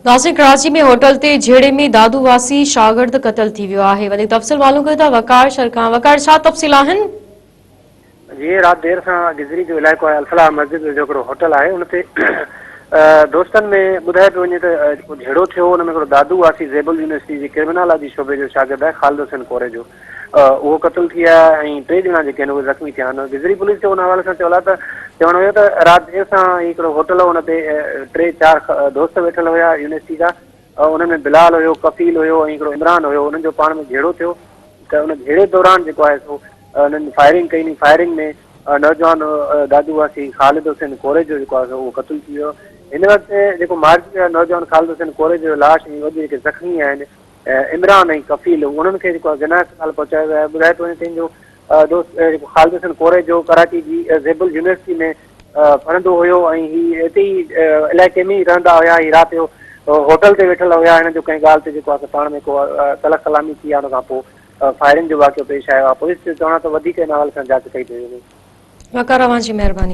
ناظرين ڪراچي ۾ هوٽل تي جهيڙي ۾ دادو واسي شاگرد قتل ٿي ويو آهي وڌيڪ تفصيل معلوم ڪيون ٿا وقار شر کان وقار ڇا تفصيل آهن؟ جي رات دير سان گذري جو علائقو آهي الفلاح مسجد جو هڪڙو هوٽل آهي ان تي دوستن ۾ ٻڌايو پيو وڃي ته جيڪو جهيڙو ٿيو ان ۾ هڪڙو دادو واسي زيبل يونيورسٽي جي ڪرمنالاجي شعبي جو شاگرد آهي خالد حسين ڪوريجو اهو قتل ٿي ويا ۽ ٽي ڄڻا جيڪي آهن اهي زخمي ٿيا آهن. گذري پوليس جو ان حوالي سان چيو آهي ته چوڻ هيو ته رات دير سان هي هڪڙو هوٽل هو ان تي ٽي چار دوست ويٺل هيا يونيورسٽي جا انهن ۾ بلال هيو، ڪفيل هيو ۽ هڪڙو عمران هيو انهن جو پاڻ ۾ جهيڙو ٿيو ته ان جهيڙي دوران جيڪو آهي سو انهن فائرنگ ڪئي انهي فائرنگ ۾ نوجوان دادو واسي خالد حسين ڪوريجو جيڪو آهي سو اهو قتل ٿي ويو. هن وقت جيڪو مارجي ويو نوجوان خالد حسين ڪوريجو جو لاش ۽ اڄ جيڪي زخمي آهن عمران ۽ ڪفيل انهن کي جيڪو آهي جناح اسپتال پهچايو ويو آهي ٻڌايو ٿو وڃي ته ان جو دوست جيڪو خالد حسين ڪوريجو ڪراچي جي زيبل يونيورسٽي ۾ پڙهندو هيو ۽ هي اتي ئي علائقي ۾ ئي رهندا هيا هي رات جو هوٽل تي ويٺل هيا هنن جو ڪنهن ڳالهه تي جيڪو آهي پاڻ ۾ ڪو تلخ ڪلامي ٿي آهي ان کان پوء فائرنگ جو واقعو پيش آيو آهي پوليس جو چوڻ آهي ته وڌيڪ ان حوالي سان جاچ ڪئي پئي وڃي. وقار اوهان جي مهرباني.